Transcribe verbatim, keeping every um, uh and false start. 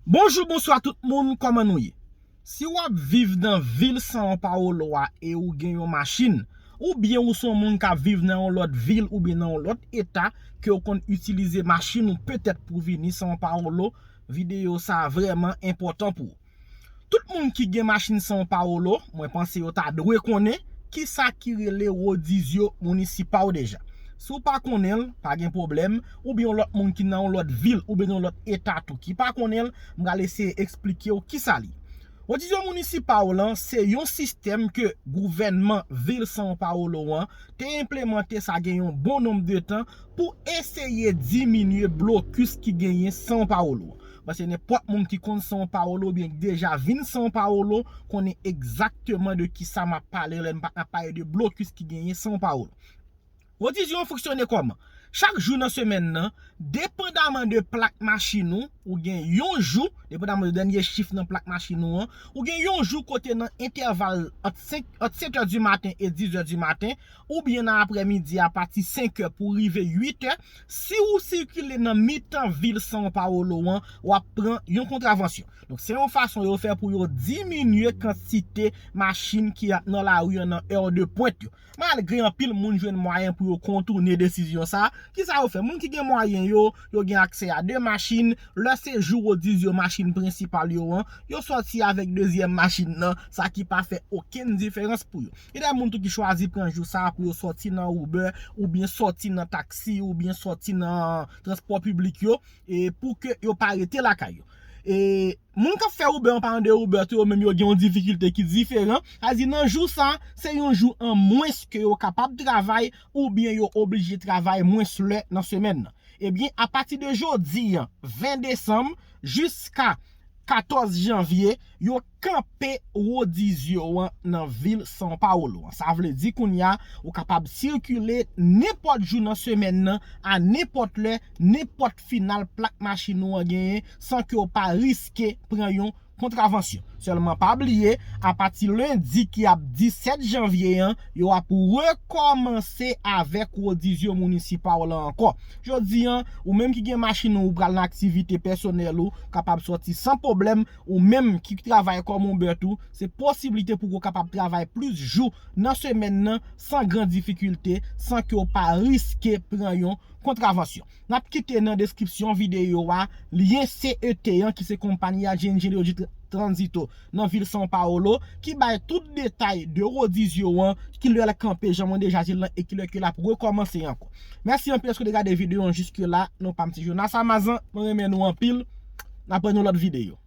Bonjou, bonswa tout moun, kòman nou ye? Si w ap viv nan vil São Paulo a e ou gen yon machin, oubyen ou se yon moun k ap viv nan yon lòt vil oubyen nan yon lòt eta ke w konn itilize machin ou petèt pou vini São Paulo, videyo sa a vrèman enpòtan pou ou. Tout moun ki gen machin São Paulo, mwen panse yo ta dwe konnen kisa ki rele rodizyo municipal deja. Si w pa konnen l, pa gen pwoblèm, oubyen yon lòt moun ki nan yon lòt vil oubyen nan yon lòt eta tou ki pa konnen l, m pral eseye eksplike w kisa l ye. Rodizyo municipal lan se yon sistèm ke gouvènman vil São Paulo an te enplemante sa gen yon bon nonb de tan pou eseye diminye blokis ki genyen São Paulo. Paske nenpòt moun ki konn São Paulo oubyen ki deja vin São Paulo konnen egzakteman de kisa m ap pale lè m pa ap pale de blokis ki genyen São Paulo. Rodizyo an fonksyone kòman? Chak jou nan semèn nan, depandaman de plak machin ou, ou gen yon jou, depandaman de dènye chif nan plak machin ou an, ou gen yon jou kote nan entèval ant senk, ant sèt è di maten e diz è di maten, oubyen nan aprèmidi apati senk è pou rive uit è, si ou sikile nan mitan vil São Paulo an, w ap pran yon kontravansyon. Donk, se yon fason yo fè pou yo diminye kantite machin ki ap nan lari an nan è de pwent yo. Malgre anpil moun jwenn mwayen pou yo kontoune desizyon sa a, kisa yo fè? Moun ki gen mwayen yo, yo gen aksè a de machin, lè se jou rodizyo machin prensipal yo an, yo sòti avèk dezyèm machin nan, sa ki pa fè okenn diferans pou yo. Gen de moun tou ki chwazi pran jou sa a pou yo sòti nan Uber, oubyen sòti nan taksi, oubyen sòti nan transpò piblik yo, e pou ke yo pa rete lakay yo. E moun k ap fè Uber an palan de Uber tou, yo menm yo gen yon difikilte ki diferan. Sa di nan jou sa, se yon jou an mwens ke yo kapab travay oubyen yo oblije travay mwens lè nan semèn nan. Ebyen, apati de jodi an, ven desanm, jiska katòz janvye, yo kanpe rodizyo an nan vil São Paulo an. Sa vle di kounye a, ou kapab sikile nenpòt jou nan semèn nan, a nenpòt lè, nenpòt final plak machin ou an genyen, san ke w pa riske pran yon kontravansyon. Sèlman pa bliye, apati lendi ki ap disèt janvye an, yo ap rekòmanse avèk rodizyo municipal la ankò. Jodi an, ou menm ki gen machin ou, ou pral nan aktivite pèsonèl ou, kapab sòti san pwoblèm, ou menm ki travay kòm Uber tou, se posiblite pou w kapab travay plis jou nan semèn nan san gran difikilte, san ke w pa riske pran yon kontravansyon. N ap kite nan deskripsyon videyo a lyen C E T an, ki se konpayi a G N G Energia Transito nan vil São Paulo, ki bay tout detay de rodizyo an, ki lè l kanpe, jan mwen deja di l lan, e ki lè ke l ap rekòmanse ankò. Mèsi anpil èske w te gade videyo an jiske la. Non pa m se Jonas Amazan, mwen renmen nou anpil. N ap wè nan lòt videyo.